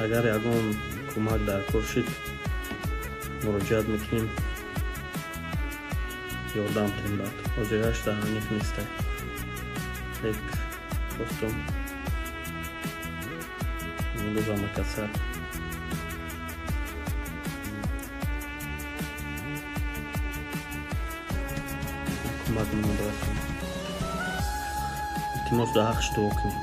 Агар ягон кӯмак дар кор шид, муроҷиат мекунем, ёрдам тем. Баъд ҳозираш дар аниқ нестай, лек хостум имрӯз кӯмак мон расонем. Илтимос, дар ҳаққш дуо кунем.